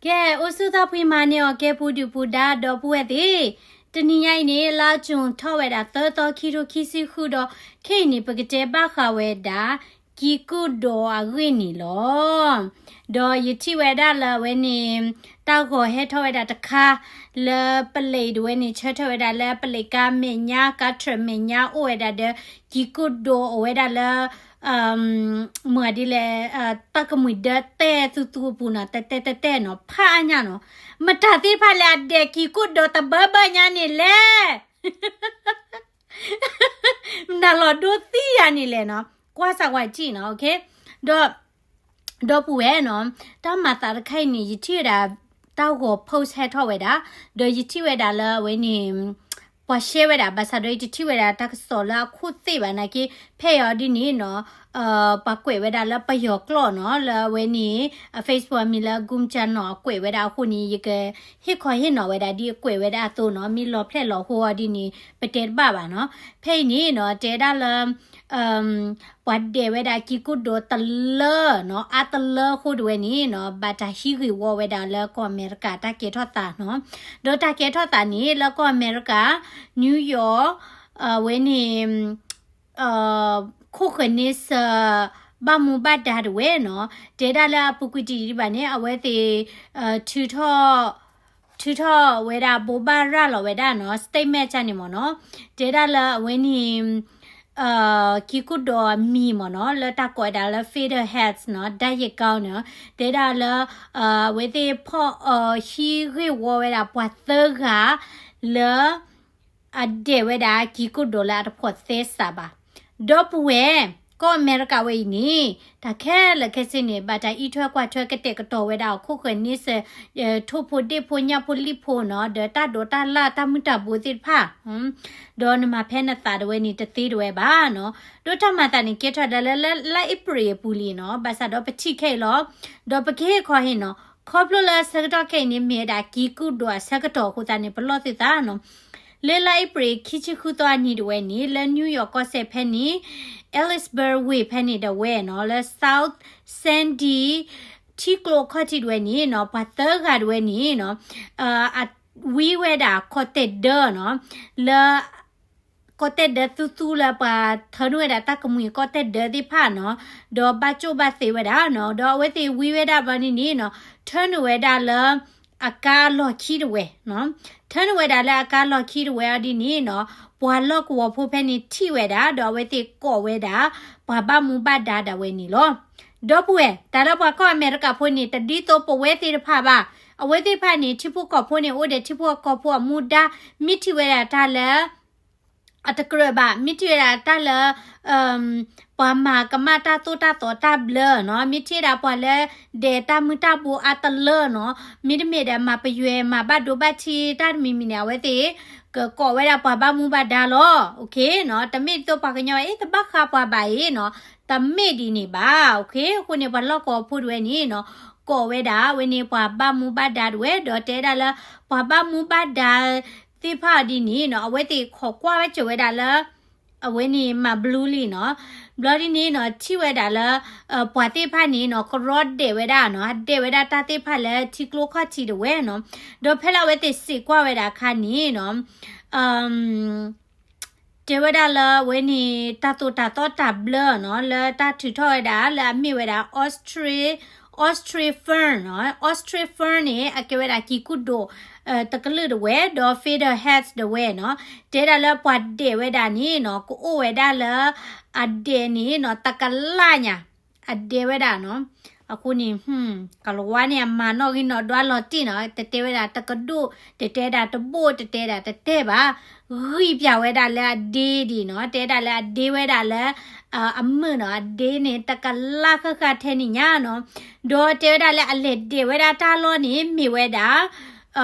ယဲ အိၣ်ဆူၣ်သးဖှံမၤန့ၢ်အီၤကဲပူၤဒုၣ်ပူၤဒါဒီပုၢ်ဝဲၢ်သ့ၣ်, တနံၤညါအံၤန့ၣ် လါကၠူၣ်ထီၣ်ဝဲဒၣ်သၢသီခံထိခံဆံဃုဒီး ခဲအံၤန့ၣ် ပကတဲဘၣ်ဃးဝဲဒၣ် ကံၤကူၣ်ဒိးအဂ့ၢ်န့ၣ်လီၤ. ဒီးယထံၣ်ဝဲဒၣ်လၢအဝဲန့ၣ် တၢ်ဂီၤဟဲထီၣ်ဝဲဒၣ်တခါ လၢပလံးဒၣ်ဝဲန့ၣ် ဆၢထၢၣ်ဝဲဒၣ်လၢပလံးကါမဲာ်ညါ ကါထြဲးမဲာ်ညါအိၣ်ဝဲဒၣ်ဒီး ကံၤကူၣ်ဒိးအိၣ်ဝဲဒၣ်လၢ မ့ၢ်ဒ်လဲၣ် တၢ်ကမှံၤဒၢတဲသူသူအပူၤနီၤ တဲတဲတဲတဲနီၤ ဖးအါညါနီၤ, မတၤသ့ၣ်တဖၣ်လၢအဒဲးကံၤကူၣ်ဒိးတဘၢဘၢညါန့ၣ်လဲၣ် မတၤလီၤဒိသံယၤန့ၣ်လဲၣ်နီၤ, ကွၢ်စၢ်ကွၢ်ထံၣ်နီၤ, ဒီး ဒီပုၢ်ဝဲၢ်နီၤ, တၢ်မၤသးတခါအံၤန့ၣ် ယထံၣ်ဝဲဒၣ် တၢ်ဂီၤ post ဟဲထီၣ်ဝဲဒၣ်, ဒီးယထံၣ်ဝဲဒၣ်လၢအဝဲန့ၣ် ပှၤ share ဝဲဒၣ် ဘၣ်ဆၣ်ဒီးယတထံၣ်ဝဲဒၣ်တၢ်ကစီၣ်လၢအခိၣ်သ့ၣ်ဘၣ်နာ်က့ ဖဲအံၤအီၤဒ်န့ၣ်နီၤ ပှၤကွဲးဝဲဒၣ်လၢပယီၤကျိာ်နီၤ လၢအဝဲန့ၣ် အ Facebook အမံၤလၢ ဂုမ်ကၠနီၤ အကွဲးဝဲဒၣ်အဃိန့ၣ် ယကဟ့ၣ်ခီဟ့ၣ်နီၤဝဲဒၣ်ဒ်အကွဲးဝဲဒၣ်အသိးနီၤ, မ့ၢ်လီၤဖျဲၣ်လီၤဟိအီၤဒ်န့ၣ် ပတဲတဘၣ်ဘၣ်နီၤ, ဖဲအံၤန့ၣ်နီၤ တဲဒၣ်လၢ ပှၤဒဲးဝဲဒၣ်ကံၤကူၣ်ဒိးတလၢနီၤ အါတလၢအဃိတဝဲန့ၣ်နီၤ ဘၣ်တၢ်ဟံးဂ့ၢ်ဝီဝဲဒၣ်လၢကီၢ်အမဲရကၤတၢ်ကဲထီၣ်သးနီၤ, ဒီးတၢ်ကဲထီၣ်သးန့ၣ် လၢကီၢ်အမဲရကၤ New York ဝဲန့ၣ် ခိၣ်ဃၢၤန့ဆၢၣ် ဘၣ်မူဘၣ်ဒါတဝဲနီၤ, တဲဒၣ်လၢအပူၤကွံာ်တယံာ်ဒံးဘၣ်န့ၣ် အဝဲသ့ၣ် ထုးထီၣ် ထုးထီၣ်ဝဲဒၣ်ဘိးဘၣ်ရၤလီၤဝဲဒၣ်နီၤ statement န့ၣ်မ့ၢ်နီၤ, တဲဒၣ်လၢအဝဲန့ၣ် ကံၤကူၣ်ဒိးအမံၤမ့ၢ်နီၤ လၢတၢ်ကိးဝဲဒၣ်လၢ Federal Heights နီၤ ဒၣ်ယဲၢ်ကီန့ၣ် တဲဒၣ်လၢ အဝဲသ့ၣ်ဖီၣ်အၢဟံးဂ့ၢ်ဝီဝဲဒၣ်ပှၤသၢဂၤ လၢ အဒဲးဝဲဒၣ်ကံၤကူၣ်ဒိးလၢအတဖိးသဲစးဘၣ်. ဒီပုၢ်ဝဲၢ် ကီၢ်အမဲရကၤဝဲအံၤန့ၣ် တၢ်ခဲလၢာ်ခဲဆ့န့ၣ် ဘၣ်တၢ်အံးထွဲကွၢ်ထွဲကတဲာ်ကတီၤဝဲဒၣ်အီၤ ခိၣ်ဃၢၤန့ဆၢၣ် ထိၣ်ဖိဒ့ၣ်ဖိညၣ်ဖိလံၣ်ဖိနီၤ ဒီးတၢ်ဒိးတၢ်လၢ်တၢ်မုၢ်တၢ်ဘိသ့ၣ်တဖၣ် ဒီးနမၤဖဲနသးတဝဲန့ၣ် တသ့တဝဲဘၣ်နီၤ. ဒီးတၢ်မၤသးန့ၣ် ကဲထီၣ်ဒၣ်လၢ လၢ လါအ့ဖြ့ၣ်အပူၤလံနီၤ ဘၣ်ဆၣ်ဒီးပထံၣ်ခဲအံၤလီၤ. ဒီးပကဟ့ၣ်ခီဟ့ၣ်နီၤ ခီဖျိလၢဆၢကတီၢ်ခဲအံၤန့ၣ် မ့ၢ်ဝဲဒၣ်ကံၤကူၣ်ဒိးအဆၢကတီၢ်အဃိသတးန့ၣ် ပလီၢ်သုသးနီၤ လၢလါအ့ဖြ့ၣ်ခံဆံဃုသီအနံၤတဝဲန့ၣ် လၢ New York ကီၢ်စဲၣ်ဖဲန့ၣ် Ellis Byrd Way ဖဲန့ၣ်တဝဲနီၤ လၢ South Sandy ထံကျိအခီၣ်ထံးတဝဲန့ၣ်နီၤ ပှၤသၢဂၤတဝဲန့ၣ်နီၤ အဝံဝဲဒၣ်ကီၢ်တဲၣ်ဒၢနီၤ လၢ ကီၢ်တဲၣ်ဒၢသူသူလၢပှၤထၢနုာ်ဝဲဒၣ်တၢ်ကမှံၤကီၢ်တဲၣ်ဒၢသ့ၣ်တဖၣ်နီၤ ဒီးဘၣ်ကၠိၣ်ဘၣ်သ့ဝဲဒၣ်နီၤ ဒီးအဝဲသ့ၣ်ဝံဝဲဒၣ်ဘျီန့ၣ်န့ၣ်နီၤ ထၢနုာ်ဝဲဒၣ်လၢ အကါလီၢ်ခံတဝဲ ထၢနုာ်ဝဲဒၣ်လၢအကါလီၢ်ခံတဝဲအီၤဒ်န့ၣ်နီၤ ပှၤလီၢ်ကဝီၤဖိဖဲန့ၣ်ထံၣ်ဝဲဒၣ် ဒီးအဝဲသ့ၣ်ကိးဝဲဒၣ် ပှၤဘၣ်မူဘၣ်ဒါဒၣ်ဝဲန့ၣ်လီၤ. ဒီပုၢ်ဝဲၢ် တၢ်လၢပှၤကီၢ်အမဲရကၤဖိန့ၣ် တဒ်သိးပဝဲသ့ၣ်တဖၣ်ဘၣ်. အဝဲသ့ၣ်တဖၣ်န့ၣ် ထံဖိကီၢ်ဖိန့ၣ် အိၣ်ဒီးထံဖိကီၢ်ဖိအမူဒါ မ့ၢ်ထံၣ်ဝဲဒၣ်တၢ်လၢ အတကြၢးဘၣ် မ့ၢ်ထံၣ်ဝဲဒၣ်တၢ်လၢ ပှၤမၤကမၣ်တၢ်သိၣ်တၢ်သီတၢ်ဘျၢနီၤ, မ့ၢ်ထံၣ်ဝဲဒၣ်ပှၤလၢဒဲးတၢ်မုၢ်တၢ်ဘိအါတလၢနီၤ, မ့တမ့ၢ်ဒီးမၤပယွဲမၤဘၣ်ဒိဘၣ်ထံးတၢ်တမံၤမံၤန့ၣ် အဝဲသ့ၣ် ကကိးဝဲဒၣ်ပှၤဘၣ်မူဘၣ်ဒါလီၤ. တမ့ၢ်ဒ်သိးပှၤကညီအံၤ တဘၣ်ဃးပှၤဘၣ်အံၤနီၤ, တမ့ၢ်ဒ်န့ၣ်ဘၣ်. အဃိန့ၣ် ပှၤလီၢ်ကဝီၤဖိတဝဲန့ၣ်နီၤ ကိးဝဲဒၣ်အဝဲန့ၣ်ပှၤဘၣ်မူဘၣ်ဒါတဝဲ ဒီးတဲဒၣ်လၢ ပှၤဘၣ်မူဘၣ်ဒါ သ့ၣ်တဖၣ်ဒ်န့ၣ်နီၤ အဝဲသ့ၣ်ခိးကွၢ်ဝဲစၢၤဝဲဒၣ်လၢ အဝဲန့ၣ်မၤဘျူးလံနီၤ. ဘျီဒ်န့ၣ်နီၤ ထံၣ်ဝဲဒၣ်လၢ ပှၤသ့ၣ်တဖၣ်န့ၣ်နီၤ ကရီဒဲးဝဲဒၣ်နီၤ, အဒဲးဝဲဒၣ်တၢ်သ့ၣ်တဖၣ်လၢထံကျိခီၣ်ထံးတဝဲနီၤ. ဒီးဖဲလၢအဝဲသ့ၣ်စံးကွၢ်ဝဲဒၣ်အခါန့ၣ်နီၤ တဲဝဲဒၣ်လၢအဝဲန့ၣ် တၢ်သိၣ်တၢ်သီတၢ်ဘျၢနီၤ လၢတၢ်ထုးထီၣ်ဝဲဒၣ် လၢအမ့ၢ်ဝဲဒၣ် ostrich, ostrich fur နီၤ, ostrich fur န့ၣ် အကဲဝဲဒၣ်ကံၤကူၣ်ဒိၣ် တကလုာ်တဝဲ ဒီး feather head တဝဲနီၤ. တဲဒၣ်လၢပှၤဒဲးဝဲဒၣ်န့ၣ်နီၤ ကအိၣ်ဝဲဒၣ်လၢ အဒဲးန့ၣ်နီၤ တကလးညါ အဒဲးဝဲဒၣ်နီၤ. အဃိန့ၣ် ကလၤဝါန့ၣ် အမၤနီၣ်ဂံၢ်နီၣ်ဒွးလီၤတံၢ်နီၤ, တတဲဝဲဒၣ်တကဒိၣ်, တတဲဒၣ်တဘိၣ်, တတဲဒၣ်တတဲဘၣ်, ဂံၢ်ပၠးဝဲဒၣ်လၢအဒ့ဒံးနီၤ, တဲဒၣ်လၢအဒ့ဝဲဒၣ်လၢ အမုာ်နီၤ, အဒ့န့ၣ် တကလးဃၣ်ဃၣ်ထဲန့ၣ်ညါနီၤ. ဒီးတဲဝဲဒၣ်လၢအလဲၤဒဲးဝဲဒၣ်တၢ်လီၢ်န့ၣ် မ့ၢ်ဝဲဒၣ်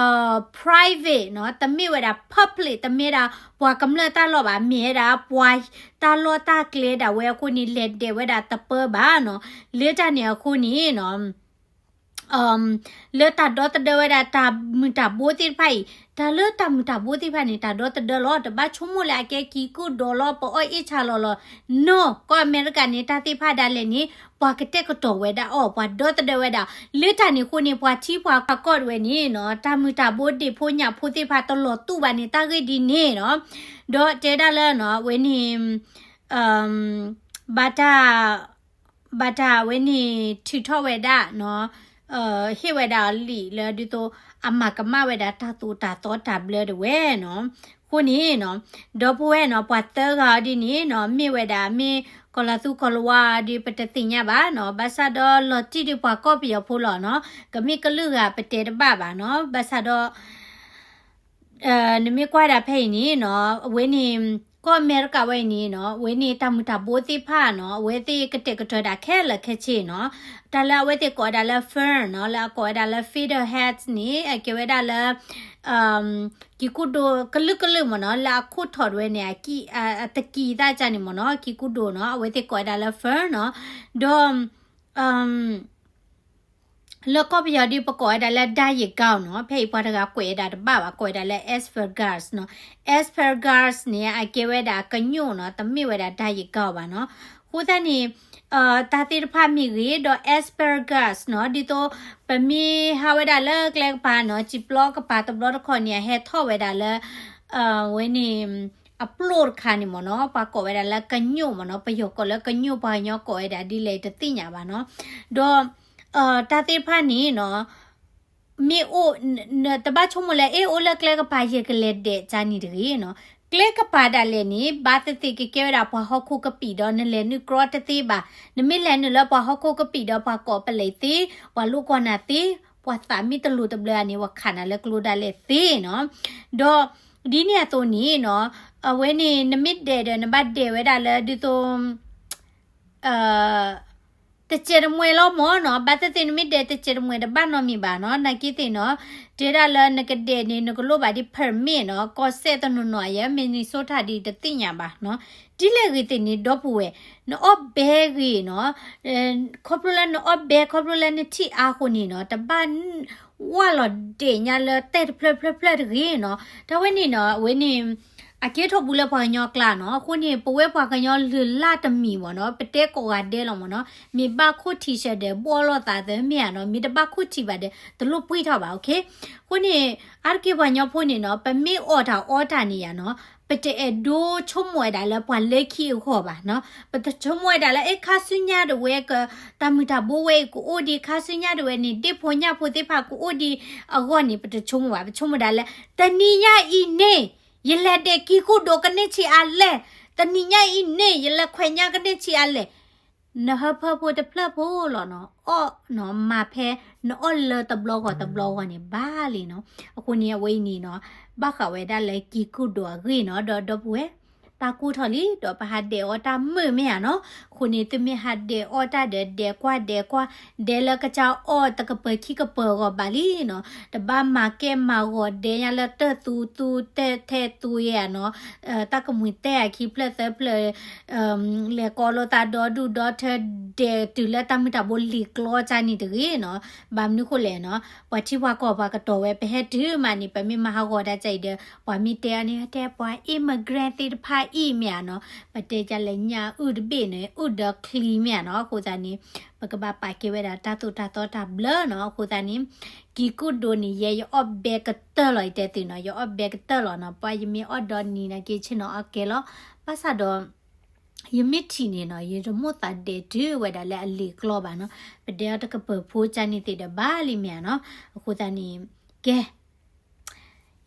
private နီၤ, တမ့ၢ်ဝဲဒၣ် public, တမ့ၢ်ဒၣ်ပှၤကမျၢၢ်တၢ်လီၢ်ဘၣ်, မ့ၢ်ဝဲဒၣ်ပှၤတၢ်လီၢ်တၢ်ကျဲဒၣ်ဝဲအဃိန့ၣ် လဲၤဒဲးဝဲဒၣ်တပၢဘၣ်နီၤ. လၢတၢ်န့ၣ်အဃိန့ၣ်နီၤ လၢတၢ်ဒီသဒၢဝဲဒၣ်တၢ်မုၢ်တၢ်ဘိသ့ၣ်တဖၣ်အံၤ, တၢ်လၢတၢ်မုၢ်တၢ်ဘိသ့ၣ်တဖၣ်န့ၣ် တၢ်ဒီသဒၢလီၤ. တဘၣ်ဆိကမိၣ်လၢအကဲကံၤကူၣ်ဒိးလီၤ ပအီၣ်အ့ၣ်ဆါလီၤလီၤ. နီၢ် ကီၢ်အမဲရကၤန့ၣ် တၢ်သ့ၣ်တဖၣ်ဒၣ်လဲာ်န့ၣ် ပှၤကတဲာ်ကတီၤဝဲဒၣ်အီၤ, ပှၤဒီသဒၢဝဲဒၣ်. လၢတၢ်န့ၣ်အဃိန့ၣ် ပှၤထံပှၤကီၢ်တဝဲန့ၣ်နီၤ တၢ်မုၢ်တၢ်ဘိဒ့ၣ်ဖိညၣ်ဖိသ့ၣ်တဖၣ်တလီၤတူာ်ဘၣ်န့ၣ် တၢ်ဂ့ၢ်ဒ်န့ၣ်နီၤ. ဒီးတဲဒၣ်လၢနီၤ အဝဲန့ၣ် ဘၣ်တၢ် ဘၣ်တၢ်ဝဲန့ၣ် ထုးထီၣ်ဝဲဒၣ်နီၤ, ဟ့ၣ်ဝဲဒၣ်အီၤလံာ်လၢဒ်သိး အမၤကမၣ်ဝဲဒၣ်တၢ်သိၣ်တၢ်သီတၢ်ဘျၢတဝဲနီၤ. အဃိန့ၣ်နီၤ ဒီပုၢ်ဝဲၢ်နီၤ ပှၤသၢဂၤအီၤဒ်န့ၣ်နီၤ မ့ၢ်ဝဲဒၣ် မ့ၢ်ကီၤလၤသူကီၤလၤဝါအီၤဒ်ပတသ့ၣ်ညါဘၣ်နီၤ, ဘၣ်ဆၣ်ဒီးလီၤတံၢ်ဒ်ပှၤကီၢ်ပယီၤဖိလီၤနီၤ, ကမ့ၢ်ကလုာ်ဂၤပတဲတဘၣ်ဘၣ်နီၤ, ဘၣ်ဆၣ်ဒီး နမ့ၢ်ကွၢ်ဒၣ်ဖဲအံၤန့ၣ်နီၤ အဝဲန့ၣ် ကီၢ်အမဲရကၤဝဲအံၤန့ၣ်နီၤ အဝဲန့ၣ်တၢ်မုၢ်တၢ်ဘိသ့ၣ်တဖၣ်နီၤ အဝဲသ့ၣ်ကတဲာ်ကတီၤဒၣ်ခဲလၢာ်ခဲဆ့နီၤ, တၢ်လၢအဝဲသ့ၣ်ကိးဝဲဒၣ်လၢ fern နီၤ လၢအကိးဝဲဒၣ်လၢ feather head န့ၣ် အကဲဝဲဒၣ်လၢ ကံၤကူၣ်ဒိကလုာ်ကလုာ်မ့ၢ်နီၤ လၢအခိၣ်ထီၣ်တဝဲန့ၣ် အတကံၤသၣ်ကၢ်န့ၣ်မ့ၢ်နီၤ ကံၤကူၣ်ဒိနီၤ အဝဲသ့ၣ်ကိးဝဲဒၣ်လၢ fern နီၤ, ဒီး လၢကီၢ်ပယီၤဒ်ပကိးဝဲဒၣ်လၢ ဒၣ်ယံၤကီၢ်နီၤ, ဖဲအံၤပှၤတဂၤကွဲးဝဲဒၣ်တဘၣ်ဘၣ် ကိးဝဲဒၣ်လၢ asparagus နီၤ, asparagus န့ၣ် အကဲဝဲဒၣ်ကညိၣ်နီၤ တမ့ၢ်ဝဲဒၣ်ဒၣ်ယံၤကီၢ်ဘၣ်နီၤ, အဃိသတးန့ၣ် တၢ်သ့ၣ်တဖၣ်မ့ၢ်ဂ့ၤ ဒီး asparagus နီၤ ဒ်သိး ပမ့ၢ်ဟးဝဲဒၣ်လၢကျဲကပၤနီၤ စံာ်ပျီကပၤတဘျီတခီၣ်န့ၣ် အဟဲထီၣ်ဝဲဒၣ်လၢ ဝဲန့ၣ် အပျိၢ်တခါန့ၣ်မ့ၢ်နီၤ ပှၤကိးဝဲဒၣ်လၢကညိၣ်မ့ၢ်နီၤ ပယီၤကိးလၢကညိၣ် ပှၤကညီကိးဝဲဒၣ်ဒ်လဲၣ်တသ့ၣ်ညါဘၣ်နီၤ, ဒီး တၢ်သ့ၣ်တဖၣ်န့ၣ်နီၤ မ့ၢ်အိၣ် တဘၣ်ဆိကမိၣ်လၢ အ့ၣ် အိၣ်လၢကျဲကပၤ ယကလဲၤဒဲးကၢ်န့ၣ်တဂ့ၤနီၤ, ကျဲကပၤဒၣ်လဲာ်န့ၣ် ဘၣ်သ့ၣ်သ့ၣ်ကကဲဝဲဒၣ်ပှၤဟီၣ်ခိၣ်ကပံာ်ဒီး နလဲၤနုာ်ကြီတသ့ဘၣ်, နမ့ၢ်လဲၤနုာ်လၢပှၤဟီၣ်ခိၣ်ကပံာ်ဒီး ပှၤကိးပလဲၤသ့, ပှၤလိၣ်ကွၢ်နၤသ့, ပှၤသးမ့ၢ်တလိၤတဘျၢဧါန့ၣ် ပှၤခးနၤလၢကျိဒၣ်လဲာ်သ့နီၤ, ဒီး ဒ်န့ၣ်အသိးန့ၣ်နီၤ အဝဲန့ၣ် နမ့ၢ်ဒဲးဒီး နဘၣ်ဒဲးဝဲဒၣ်လၢဒ်သိး တစဲးတမှဲၤလီၤမ့ၢ်နီၤ, ဘၣ်သ့ၣ်သ့ၣ်နမ့ၢ်ဒဲးတစဲးတမှဲၤတဘၣ်နီတမံၤဘၣ်နီၤ, နာ်က့သ့ၣ်နီၤ, တဲဒၣ်လၢနကဒဲးန့ၣ် နကလိၣ်ဘၣ်ဒ် permit နီၤ, ကီၢ်စဲၣ်တနီၤနီၤအံၤ Minnesota ဒ်တသ့ၣ်ညါဘၣ်နီၤ, ဒ်လဲၣ်ဂ့ၤသ့ၣ်န့ၣ် ဒီပုၢ်ဝဲၢ်, နအီၣ်ဘဲဂ့ၤနီၤ, ခီဖျိလၢနအီၣ်ဘဲ ခီဖျိလၢနထံၣ်အါအဃိန့ၣ်နီၤ, တဘၣ် ဝၢ်လီၤဒဲးညါလၢတဲတဖျၢၣ်ဖျၢၣ်ဖျၢၣ်တဂ့ၤနီၤ, တၢ်ဝဲန့ၣ်နီၤ အဝဲန့ၣ် အကဲထီၣ်ဘူးလၢပှၤကညီအကျါနီၤ, အဃိန့ၣ် ပဝဲပှၤကညီလုၢ်လၢ်တမံၤမ့ၢ်နီၤ, ပတဲကိးဂၤဒဲးလီၤမ့ၢ်နီၤ, မ့ၢ်ဘၣ်ခိၣ်ထံးဆၢဒီး ဘှီလီၤသးသၢမ့ၢ်ဧါနီၤ, မ့ၢ်တဘၣ်ခိၣ်ထံးဘၣ်ဒီး တလိၣ်ပှံၢ်ထီၣ်ဘၣ်, အဃိန့ၣ် အါတက့ၢ်ပှၤကညီဖိန့ၣ်နီၤ, ပမ့ၢ်အီၣ်တၢ်အီတၢ်န့ၣ်ယါနီၤ, ပတအဲၣ်ဒိးဆိကမိၣ်ဝဲဒၣ်လၢပှၤလၢခံအဂီၢ်ဘၣ်နီၤ, ပတဆိကမိၣ်ဝဲဒၣ်လၢ အဲ ခါဆူညါတဝဲ တၢ်မုၢ်တၢ်ဘိဝဲအံၤကအိၣ်ဒံး, ခါဆူညါတဝဲန့ၣ် ဒ့ၣ်ဖိညၣ်ဖိသ့ၣ်တဖၣ်ကအိၣ်ဒံးအဂီၢ်န့ၣ် ပတဆိကမိၣ်ဘၣ်, ပဆိကမိၣ်ဒၣ်လၢ တနံၤညါအံၤန့ၣ် ယလဲၤဒဲးကံၤကူၣ်ဒိးကန့ၢ်ဆံးအါလဲၣ်, တနံၤညါအံၤန့ၣ် ယလဲၤခွဲးညါကန့ၢ်ဆံးအါလဲၣ်, နဟၢဖၢဖိတဖျၢၣ်ဖိလီၤနီၤ, အီၣ်နီၤ မၤဖဲ နအီၣ်လၢတဘျီဂီၤတဘျီဂီၤန့ၣ် ဘၣ်လံနီၤ, အဃိန့ၣ် အဝဲအံၤန့ၣ်နီၤ ဘၣ်ဃးဝဲဒၣ်လၢကံၤကူၣ်ဒိးအဂ့ၢ်နီၤ, ဒီးဒီပုၢ်ဝဲၢ် တၢ်ကိၢ်ထီၣ်လံ ဒီးပဟးဒဲးအီၣ်တၢ်မုာ်မ့ၢ်ဧါနီၤ, အဃိန့ၣ် သုမ့ၢ်ဟးဒဲးအီၣ်တၢ်ဒီး ဒဲးကွၢ်ဒဲးကွၢ်, ဒဲးလၢကစၢ်အီၣ်တကပၤခံကပၤဂီၤဘၣ်လံနီၤ, တဘၣ်မၤကဲမၤဂီၤဒဲးညါလၢတၢ်သူသူတဲထဲသူယဲၢ်ဧါနီၤ, တၢ်ကမှံၤတဲအခံဖျၢၣ်သၢဖျၢၣ် လဲၤကိးလိာ်သးဒီဒူၣ်ဒီထၢ ဒဲးတုၤလၢတၢ်မုၢ်တၢ်ဘိလံာ်ကျီကၢ်န့ၣ်တဂ့ၤနီၤ, ဘၣ်မနုၤဃိလဲၣ်နီၤ, ပှၤထံပှၤကီၢ်ပှၤကတီၤဝဲ ပဟဲတုၤမးန့ၣ် ပမ့ၢ်မၤဟးဂီၤတၢ်ကၢ်အံၤဒီး ပှၤမ့ၢ်တဲအီၤန့ၣ် တဲပှၤ immigrant သ့ၣ်တဖၣ်အံၤမ့ၢ်ဧါနီၤ, ပတဲကလဲၤညါအုၣ်တဘ့ၣ်န့ၣ် အုၣ်ဒီးချံမ့ၢ်ဧါနီၤ, အဃိသတးန့ၣ် ပကဘၣ်ပာ်ကဲဝဲဒၣ်တၢ်သိၣ်တၢ်သီတၢ်ဘျၢနီၤ, အဃိသတးန့ၣ် ကံၤကူၣ်ဒိးန့ၣ် ယဲယအီၣ်ဘဲကတၢၢ်လီၤ ယတဲသုနီၤ, ယအီၣ်ဘဲကတၢၢ်လီၤနီၤ, ပှၤယမ့ၢ်အီၣ်ဒီးနံၤနာ်က့ဆ့ၣ်နီၤအီၣ်ကဲလီၤ, ဘၣ်ဆၣ်ဒီး ယမ့ၢ်ထံၣ်န့ၣ်နီၤ ယတမိၣ်သးဒဲးတုၤဝဲဒၣ်လၢအလံာ်ကျီဘၣ်နီၤ, ပဒဲအီၤတကပၤဖိကၢ်န့ၣ်သ့ၣ်ဒီးဘၣ်လံမ့ၢ်ဧါနီၤ, အဃိသတးန့ၣ် ကဲ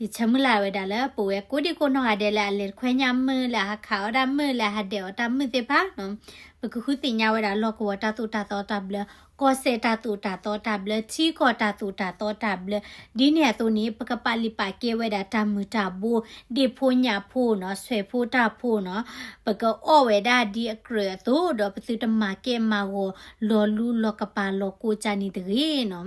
ယဆၢမုၢ်လၢ်ဝဲဒၣ်လၢ ပဝဲကိးဒံကိးနီၢ်ဂၤဒဲးလၢအလဲၤခွဲးညၣ်မုာ် လၢအဟးခးအီၣ်တၢ်မုာ် လၢအဟးဒဲးအီၣ်တၢ်မုာ်သ့ၣ်တဖၣ်နီၤ, ပကဃုသ့ၣ်ညါဝဲဒၣ်လီၢ်ကဝီၤတၢ်သိၣ်တၢ်သီတၢ်ဘျၢ, ကီၢ်စဲၣ်တၢ်သိၣ်တၢ်သီတၢ်ဘျၢ, ထံကီၢ်တၢ်သိၣ်တၢ်သီတၢ်ဘျၢ, ဒ်န့ၣ်အသိးန့ၣ် ပကပာ်လုၢ်ပာ်ကဲဝဲဒၣ်တၢ်မုၢ်တၢ်ဘိ, ဒ့ၣ်ဖိညၣ်ဖိနီၤ, ဆွဲးဖိတၢ်ဖိနီၤ, ပကအီၣ်ဝဲဒၣ်ဒ်အကြၢးအသိး ဒီးပသုတမၤကဲမၤဂီၤ လီၤလူလီၤကပာ်လီၤကိးကၢ်န့ၣ်တဂ့ၤနီၤ,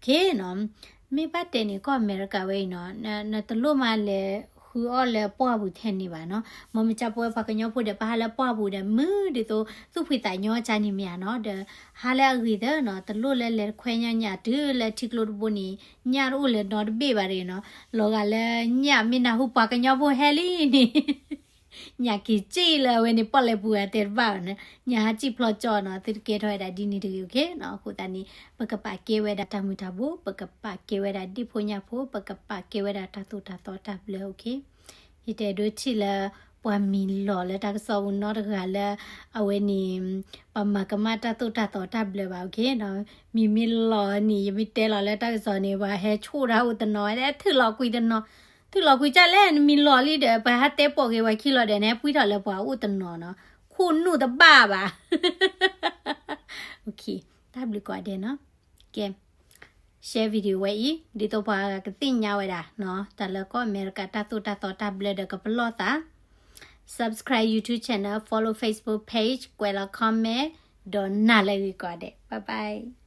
ကဲနီၤ, မ့ၢ်ဘၣ်တဲန့ၣ် ကီၢ်အမဲရကၤဝဲအံၤနီၤ, နတလိၣ်မးလဲၤ ဃုအီၣ်လၢပှၢ်ပူၤထဲန့ၣ်ဘၣ်နီၤ. မ်မ့ၢ်ကၢ်ပဝဲပှၤကညီဖိဒီး ပဟးလၢပှၢ်ပူၤဒီး မုာ်ဒ်သိးသူၣ်ဖှံသးညီကၢ်န့ၣ်မ့ၢ်ဧါနီၤ, ဒီးဟးလၢအဂ့ၤသၢနီၤ, တလိၣ်လၢလဲၤတခွဲညါညၣ်တုၤလၢထံကျိတဘိန့ၣ် ညၣ်တအိၣ်လၢၤနီတဘ့ၣ်ဘၣ်တဂ့ၤနီၤ. လီၤဂာ်လၢညၣ်မ့ၢ်နၢ်ဟူပှၤကညီဖိဟဲလံန့ၣ် ညၣ်က့ၤစံၣ်လၢအဝဲန့ၣ် ပီၣ်လဲၣ်ပူၤဂၤတဲတဘၣ်ဘၣ်နီၤ, ညၣ်ဟးစံၣ်ဖျီကၠီနီၤ, သုတကဲထီၣ်ဝဲဒၣ်ဒ်န့ၣ်တဂ့ၤ okayနီၤ. အဃိသတးန့ၣ် ပကပာ်ကဲဝဲဒၣ်တၢ်မုာ်တၢ်ဘိၣ်, ပကပာ်ကဲဝဲဒၣ်ဒ့ၣ်ဖိညၣ်ဖိ, ပကပာ်ကဲဝဲဒၣ်တၢ်သိၣ်တၢ်သီတၢ်ဘျၢ okay. ယတအဲၣ်ဒိးထံၣ်လၢ ပှၤမံၤလီၤလၢတၢ်ကစီၣ်ပူၤနီတဂၤလၢ အဝဲန့ၣ် ပှၤမၤကမၣ်တၢ်သိၣ်တၢ်သီတၢ်ဘျၢဘၣ် okayနီၤ. မံၤမ့ၢ်လီၤန့ၣ် ယမ့ၢ်တဲလီၤလၢတၢ်ကစီၣ်န့ၣ် ပှၤဟဲဆိၣ်တၢ်အိၣ်တနီၤ, ထုးလီၤကွံာ်တနီၤ, ထုးလီၤကွံာ်ကၢ်လဲၣ် နမံၤလီၤလံဒီး ပှၤဟးတဲပိာ်က့ၤပှၤခံလီၤဒီး နဟဲပှံထီၣ်လၢပှၤအိၣ်တနီၤနီၤ, ခိၣ်နူာ်တဘၣ်ဘၣ် okay, တၢ်ဘျုးကိးဂၤဒဲးနီၤ. ကဲ share video ဝဲအံၤ ဒ်သိးပှၤကသ့ၣ်ညါဝဲဒၣ်နီၤ တၢ်လၢကီၢ်အမဲရကၤတၢ်သိၣ်တၢ်သီတၢ်ဘျၢဒီးကပလီၢ်သး. Subscribe YouTube channel, follow Facebook page, ကွဲးလီၤ comment, ဒီးနၤလၢအဂ့ၤကိးဂၤဒဲး bye bye.